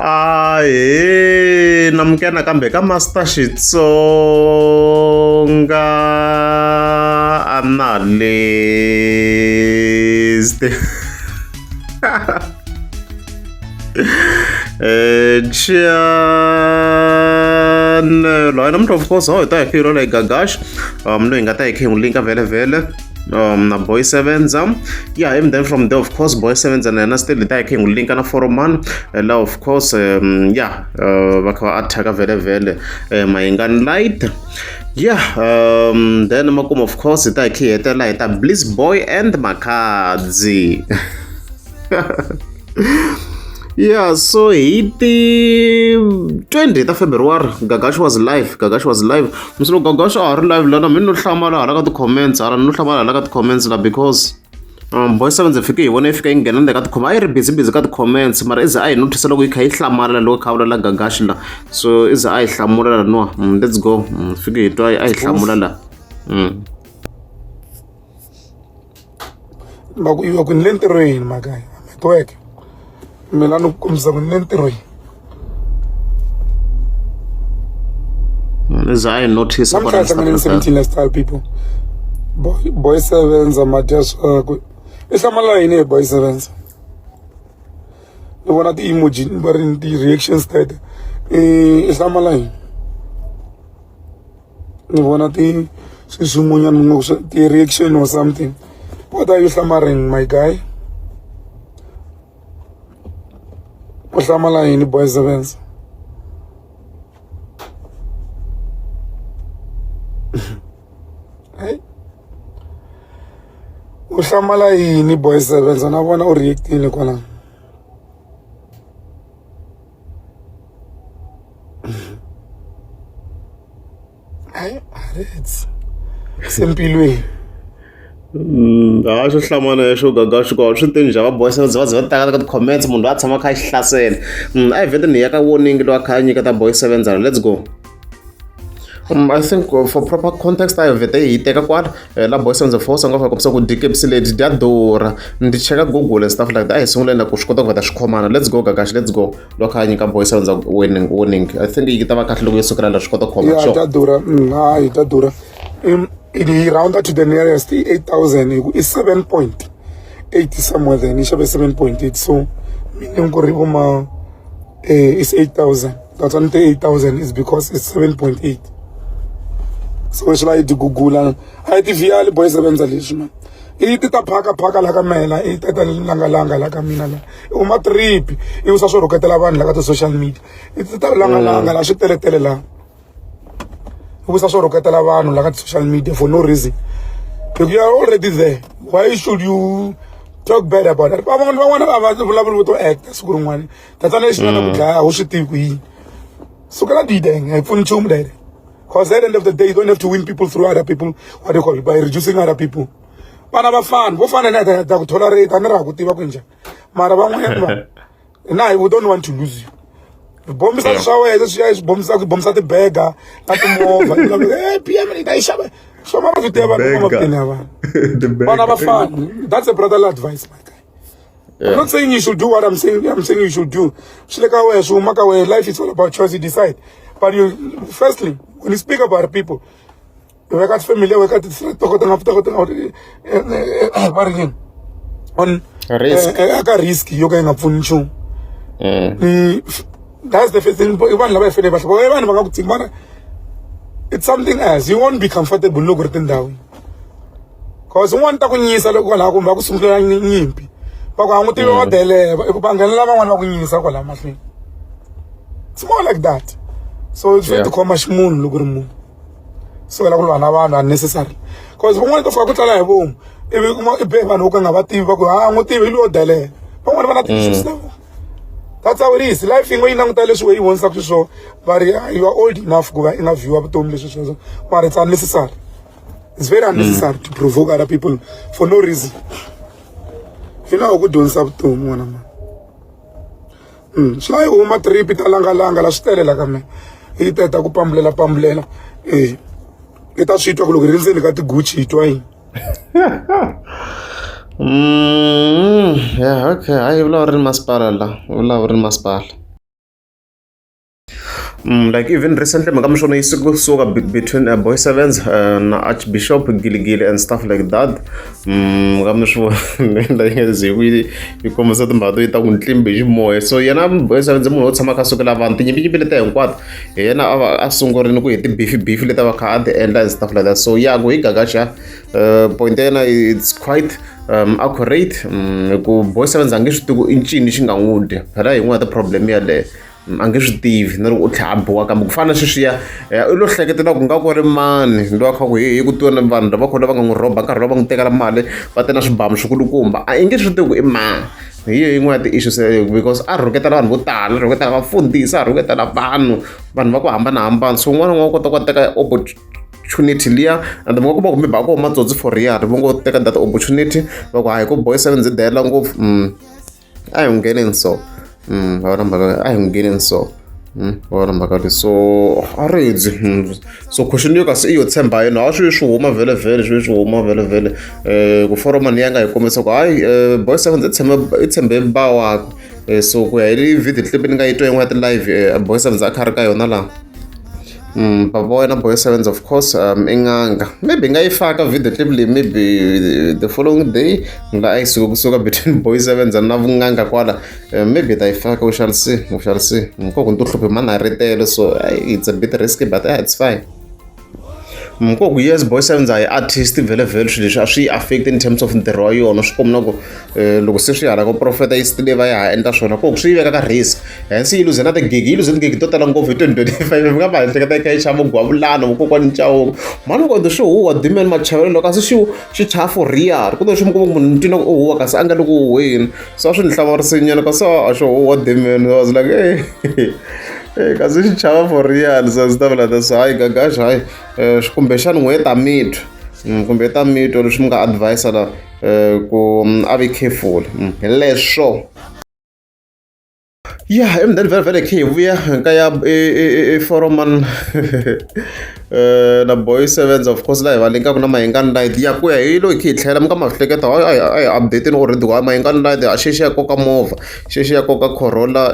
Ahee namukela nakambe ka Master Xitsonga Analyst. Channel hayi namuntlha of course ho hi ta hi kha hi rhola hi Gagash loyi hi nga ta hi kha hi n'wi linka vhele vhele na Boy Sevenza yeah and then from there of course Boy Sevenza na yena still hi ta hi kha hi n'wi linka na Foroman la of course yeah va kha va attack vhele vhele Mayengani Light yeah then makumu of course hi ta hi kha hi hetelela hi ta Bliss Boy and Makhadzi Yeah, so hi ti 20 ta February Gagash was live, Gagash was live. Msi loko Gagash a ha ri live lana mina no hlamala hala ka ti-comments hala no hlamala hala ka ti-comments la because Boy Seven ndzi fike hi vona yi fika yi nghena ndzeni ka ti a yi ri busy busy ka ti-comments mara i ze a hi notice loko yi kha yi hlamala loko kha vulavula Gagash la so i ze a yi hlamula laniwa let's go fike hi twa a yi hlamula la. Va ku va ku ni le ntirhweni makaya network mina ni ku kombisa ku ni le ntirhweni Ni za a yi notice namuntlha hi hlangane ni 17 lifestyle people boy boy sevenza madya swakwe i hlamala yini hi boy sevenza ni vona ti-emoji va ri ti-reactions tete i hlamala yini ni vona ti swi swin'wanyana ni nga ti-reaction or something what are you hlamaring my guy u hlamala yini boy sevenza hey u hlamala yini boy sevenza na vona u reactile kwalano Hayi aretsi kusempilweni. Ha swo hlamana xo gaga xi kona swi te njhani va boy va ze va tala ka ti-comments munhu loyi a tshama a kha a xi hlasela a hi vhete ni ya ka warning loyi a kha a nyiketa boy seven let's go. I think for proper context a hi vhete hi teka kwala la boy seven four sanga fa kombisa ku dikepisi leti dya durha ndzi cheka google and stuff like that a hi sunguleni ku swi kota ku vheta swi khomana let's go gagash let's go loko a nyika boy seven warning warning i think yi ta va kahle loko yo sukela la swi kota ku khoma yeah ta durha hayi ta durha yi round to the nearest i 8000 hi ku i 7.8 somewhere then yi xave 7.8 so meaning ku ri vo ma it's 8000 that's why ni 8000 is because it's 7.8 so swi la yi ti gugula a yi ti viyali boy sevenza leswi man i ti ta phaka phaka la ka mehe i ta ta langalanga la ka mina la i huma trip i wisa swo rhuketela vanhu la ka ti-social media i ti ta langalanga la swi teletele la i wisa swo rhuketela vanhu la ka ti-social media for no reason if you are already there why should you talk bad about it van'wana van'wana a va vulavuli vo to acta siku rin'wana tatana lexi nga ta ku dlaya a wu swi tivi ku yini sukela dideng a yi pfuni nchumu lere because at the end of the day you don't have to win people through other people what do you call it by reducing other people vana va fani vo fana na ta ku tolerate a ni ra ha ku tiva ku njhani mara van'wanyana va na we don't want to lose you ri bombisa swa wena swi ya swi bombisa ku bombisa tibega na timovha eh PM ni ta yi xava swa mara swi tiva vanhu va mapeni ya vanhu vana va fani that's a brotherly advice my guy I'm not saying you should do what I'm saying. I'm saying you should do. Swi le ka wena, swi huma ka wena. Life is all about choice. You decide. But you, firstly, when you speak about people, u veka family ya wena ka ti-threat to ka ti nga to ka ti nga va ri yini on Risk. aka risk yo ka yi nga pfuni nchumu. That's the first thing. I vanhu lava hi fanele va hlaya. Vanhu va nga ku tshiki mara it's something else. You won't be comfortable loko u ri tindhawini. Cause un'wana ta ku nyisa loko kwalaho kumbe va ku sungulela nyimpi va ku a n'wi tivi wa delela va nghenela van'wana va ku nyisa kwalaho mahlweni it's more like that so swi tikhoma ximunhu loko ri munhu sukela ku lwa na vanhu unnecessary cause van'wana to fika ku tlala hi vomu ivi kuma i be vanhu vo ka nga va tivi va ku ha n'wi tivi hi lowo delela van'wana va na ti-issues na vona that's how it is life yi ngo yi languta leswi we yi vonisaka xiswona va ri you are old enough ku va i nga viewa vutomi leswi sweswo mara it's unnecessary It's very unnecessary to provoke other people for no reason. You know ku dyondzisa vutomi n'wana mani. Swi la yi huma trip ta langalanga la swi tele la ka mina. Yi teta ku pambulela pambulela. Eh. I ta swi twa ku loko hi ri ndzeni ka ti-Gucci hi twa yini. Yeah, okay. Hayi vulavuri ni masipala la. Vulavuri ni masipala. Like even recently mhaka mi swona yi suka between Boy Sevens na Archbishop Giligili and stuff like that. Mhaka mi swi vona yi nga ze yi kombisa timhaka to yi ta ku ntlimbi hi ximoya. So yena Boy Sevens i munhu wo tshama a kha a sukela vanhu tinyimpinyimpi letiya hinkwato hi yena a va a sungurile ku hi ti-beef beef leti a va kha a ti endla and stuff like that. So ya ku hi Gagash point ya yena it's quite accurate ku Boy Sevens a nge swi tivi ku i ncini xi nga n'wi dya. Phela hi yin'wana ya ti-problem yaleyo. A nge swi tivi na loko u tlhela a biwa kambe ku fana na sweswiya i lo hleketela ku nga ku ri mani loyi a kha ku he ku tiwa na vanhu lava kha va nga n'wi rhoba nkarhi lowu va n'wi tekela mali va te na swibamu swikulukumba a i nge swi tivi ku i mani. Hi yo yin'wana ya ti-issues because a rhuketela vanhu vo tala, a rhuketela vafundhisi, a rhuketela vanhu, vanhu va ku hambanahambana so un'wana na un'wana u kota ku teka opportunity liya and mi nga kuma ku maybe a ko matsotsi for real va ngo teka that opportunity va ku hayi ku Boy Seven ndzi delela ngopfu. A hi n'wi ngheneni so va vona mhaka a hi n'wi ngheneni so va vona mhaka leyi so a ri dyi so question yo kasi i yo tshemba yena a swi swi huma vhele vhele swi swi huma vhele vhele ku foromani ya nga hi kombisa ku hayi Boy Seven i tshembe i tshembe ba wakwe so ku ya hi video clip ni nga yi twa yin'wana ya ti-live Boy Sevens a kha ri ka yona laha. Papa wa yena Boy Sevens of course i n'anga maybe nga yi faka video clip leyi maybe the following day la a yi suka kusuka between Boy Sevens na vun'anga kwala maybe ta yi faka we shall see, we shall see. Nkoku ni to hluphi mani a ritele so it's a bit risky but it's fine. Nkoku yes Boy Sevens a hi artist vhele vhele swilo leswi a swi yi affect in terms of ntirho wa yona swi komba na ku loko se swi hala ka profeta yi still va ya ha endla swona ku swi yi veka ka risk hence yi luze na tigigi yi luze tigigi to tala ngopfu hi 2025 mi nga va hleketa yi kha yi xava gwavulano vokokwani Chauke mhani loko ende swi huwa dimeni machavelo loko kasi xi xi chava for real ku to xi mi kuma ku munhu ni twina ku u huwa kasi a nga le ku huweni so a swi ni hlamarisanyana kasi a xo huwa dimeni I was like hey. Kasi xi chava for real so ndzi ta vula leswi hayi Gagash hayi kumbexana n'we ta mi twa kumbe ta mi twa leswi mi nga advise la ku a vi careful hi leswo. Ya emudeni vhele vhele khe hi vuya ka ya i foroman na Boy Sevens of course laha hi va linkaku na Mayengani Light ya ku ya hi loyi khe hi tlhela mi nga ma hleketa hayi a hi update-ini already wa Mayengani Light a xexi ya koka movha xexi ya koka Corolla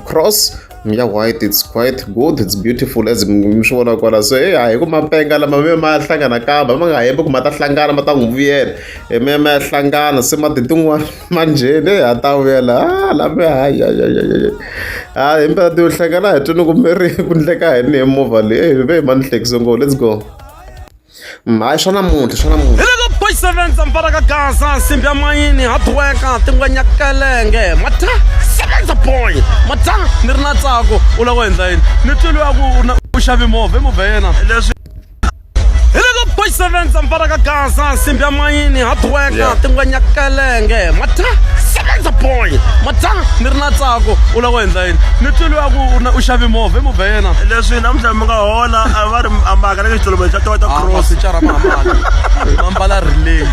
Cross ya white it's quite good it's beautiful as mi swi vona kwala so hey hayi ku mapenga lama me ma hlangana kambe ma nga hembi ku ma ta hlangana ma ta n'wi vuyela me ma ya hlangana se ma ti tin'wana manjheni ha ta vuyela a lame hayi hayi hayi hayi himpela ti hlangana hi twini kumbe ri ku ndleka yini hi movha leyi ve ma ni hlekise ngopfu let's go. Hayi swa namuntlha swa namuntlha. Hi le ka Boy Seven Zamfara ka Gaza nsimbi ya mayini hardworker tingwenya kelenge mata sevenza boy mata ni ri na ntsako u lava ku endla yini ni twile ya ku u xave movha i movha yena leswi hi le ka Boy Seven Zamfara ka Gaza nsimbi ya mayini hardworker tingwenya kelenge mata sevenza boy mata ni ri na ntsako u lava ku endla yini ni twile ya ku u xave movha i movha yena leswi namuntlha mi nga hola a va ri a maka le ka xitoloveto xa Toyota Cross mathicara ma mali ma mbala relay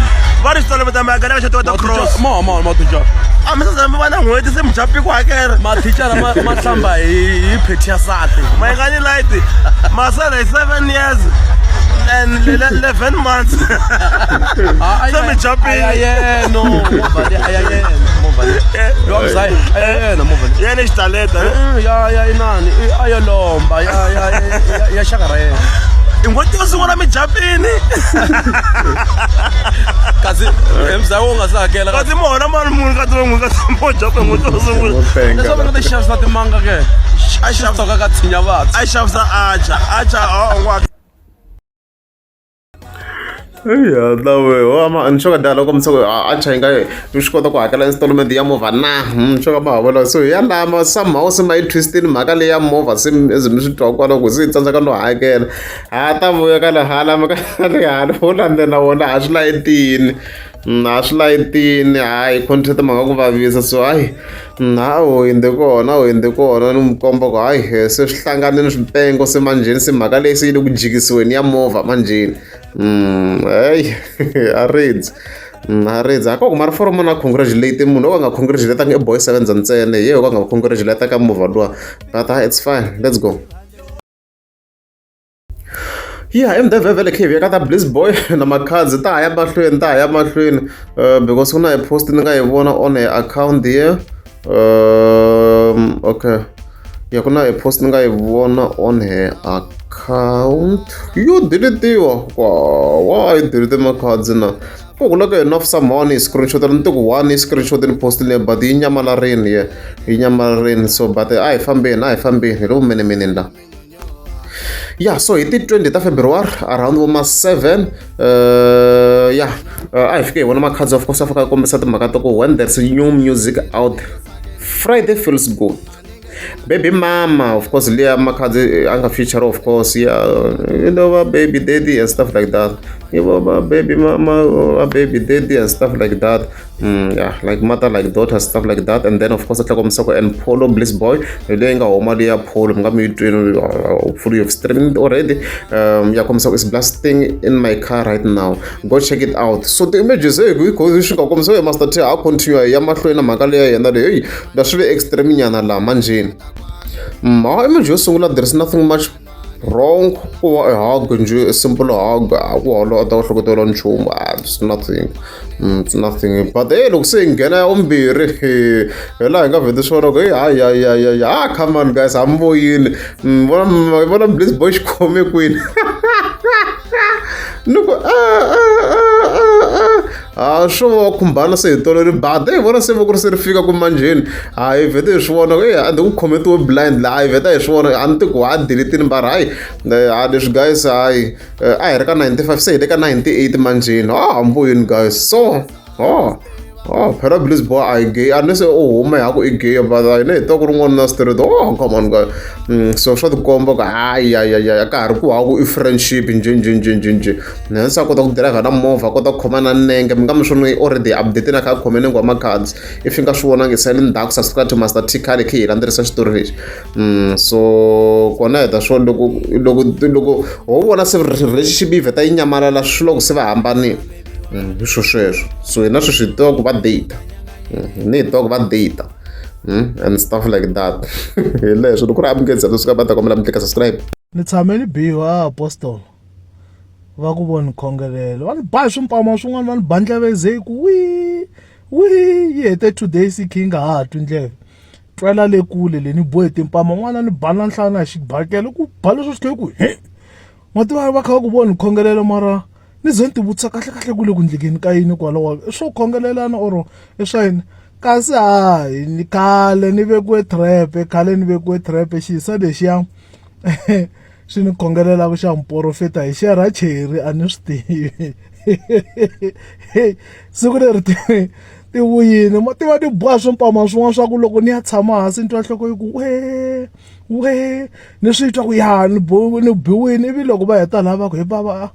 va ri xitoloveto maka le ka xa Toyota Cross ma ma mathicara a mi se mi va na n'hweti se mi japi ku hakela mathicara ma ma hlamba hi pheti ya sati Mayengani Light masala hi 7 years and 11 months se mi japile a yena movha leyi a ya yena movha leyi lowa mzaya a ya yena movha leyi yena xitaleta ya ya inani a yo lomba ya ya ya xaka ra yena i n'hweti yo sungula mi japini kasi mzaya wo nga se hakela kasi mi hola mali muni ka tin'we ka mo japa n'hweti yo sungula leswi va nga ta xavisa timanga ke a xavisa ka tshinya vatshwa a xavisa acha acha a Ya na wehe wa ni sure dala loko mutshoko a chayi nga yi swi kota ku hakela installment ya movha na ni sure ma ha vona so ya lama somehow se ma yi twist-ini mhaka leyi ya movha se as mi swi twa kwala ku se yi tsandzeka no hakela ha ta vuya ka le hala ka le hala wo landzela wona a swi layitini a swi layitini hayi content mhaka ku vavisa so hayi ha u hundze kona u hundze kona ni n'wi komba ku hayi se swi hlanganile swipengo se manjheni se mhaka leyi se yi le ku jikisiweni ya movha manjheni heyi a rindzi a rindzi a ko mara foromo na congratulate munhu wo ka nga congratulate i boy sevenza ntsena hi yehe wo ka nga congratulate ka movha luwa but it's fine let's go. Ya MDVVL khe hi vuya ka ta Bliss Boy na Makhadzi ta ha ya mahlweni ta ha ya mahlweni because ku na hi post ni nga yi vona on her account here okay. Ya ku na e post ni nga yi vona on her account yo deletiwa. Why delete Makhadzi na ku ku loko enough somehow ni screenshot ni tiku one ni screenshot ni post leyi, but yi nyamalarini, ye yi nyamalarini. So but a hi fambeni, a hi fambeni hi le vumenemeneni la. Ya, so hi ti 20 ta February around vo ma 7, ya, a hi fike hi vona Makhadzi, of course, a fika a kombisa timhaka ta ku when there's new music out, Friday feels good. Baby mama, of course, liya Makhadzi a nga feature, of course, ya, you know, baby daddy and stuff like that, you know, baby mama, baby daddy and stuff like that. Yeah, like mother like daughter, stuff like that. And then of course a tlhela kombisa ku and Polo Bliss Boy leyi nga huma liya Polo, mi nga mi yi twini, hopefully you've streamed already. Ya kombisa ku is blasting in my car right now, go check it out. So the images, hey, swi nga kombisa Master T a continue ya mahlweni na mhaka leya yena leyi. Hey, la swi ve extreme nyana laha manjeni. Ma image yo sungula, there is nothing much wrong, ku va a hug njhe, a simple hug, a ku holo a ta ku hleketela nchumu. Ah, it's nothing. It's nothing. But hey, loko se hi nghena ya vumbirhi, hi laha hi nga vheti swona ku hey, hayi hayi hayi, ah, come on guys, hamboyini. Vona, vona Bliss Boy xikhome kwini, ni ku a swo va khumbana se hi toloveri, but hi vona se voko ri se ri fika ku manjheni, hayi, vhete hi swi vona ku a ku khometiwe blind laha, hi vheta hi swi vona, a ni ti ku ha deletini, mara hayi, a leswi guys, hayi, a hi ri ka 95, se hi le ka 98 manjheni. A hamboyini guys. So oh oh, phela Bliss Boy a hi gay, a ni se u huma hi ku i gay, but a hina hi twa ku ri n'wana na straight. Oh, come on guys. So swa tikomba ku hayi, hayi, hayi, ka ha ri ku haku i friendship njhe njhe njhe njhe njhe, se a kota ku driver na movha, a kota ku khoma na nenge. Mi nga mi swona already update na kha a khome nenge wa Makhadzi. If i nga swi vonangi, sayile ndzhaku, subscribe to Master T khale khe hi landzelerisa xitori lexi. So kona hi ta swo loko loko loko ho vona se relationship yi vheta yi nyamalala, swi loko se va hambanile. Hi swo sweswo. So hina sweswi hi tiva ku va date, ni hi tiva ku va date and stuff like that. Hi leswo loko ku ri amukeza leswi ka va ta kombela mi tlika subscribe. Ni tshame ni biwa apostol, va ku vo ni khongelela, va ni ba hi swimpama swin'wana, va ni ba ndleve ze ku wi wi, yi hete 2 days yi kha yi nga ha twi ndleve, twela le kule le, ni bohe timpama n'wana, ni ba na nhlana hi xibakele, ku ba leswi swi tlhe ku he ma tiva, va kha va ku vo ni khongelela, mara ni ze ni ti vutisa kahle kahle ku le ku ndlekeni ka yini kwalaho, i swo khongelelana or i swa yini? Kasi hayi, ni khale ni vekiwe trap, khale ni vekiwe trap. Xisa lexiya xi ni khongelelaka xa muporofeta hi xera cheri, a ni swi tivi. Siku leri ti ti vuyini, ma tiva, ti boha swimpama swin'wana swa ku loko ni ya tshama hansi ni twa nhloko yi ku we we, ni swi twa ku ya ni ni biwini. Ivi loko va heta laha va ku hi bava,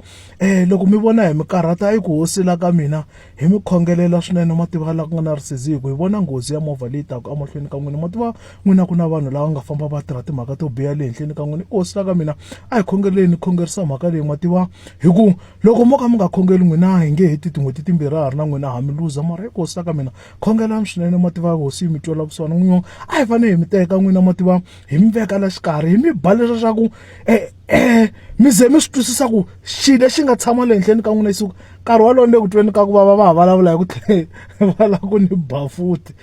loko mi vona hi mi karhata, i ku hosi la ka mina hi mi khongelela swinene, ma tiva la ku nga na risizi, hi ku hi vona nghozi ya movha leyi taka emahlweni ka n'wina, ma tiva n'wina ku na vanhu lava nga famba va tirha timhaka to biha le henhleni ka n'wina, i ku hosi la ka mina a hi khongeleni, khongerisa mhaka leyi, ma tiva, hi ku loko mo ka mi nga khongeli n'wina hi nge heti tin'hweti timbirhi ha ri na n'wina, ha mi luza, mara i ku hosi la ka mina khongelani swinene, ma tiva hosi yi mi twela vusiwana, n'wina a hi fanele hi mi teka n'wina, ma tiva, hi mi veka la xikarhi, hi mi ba leswa swa ku mi ze mi swi twisisa ku xilo lexi nga tshama le henhleni ka n'wina yi suka. Nkarhi wolowo ni le ku tweni ka ku vava, va ha vulavula hi ku tlhela va lava ku ni ba futhi.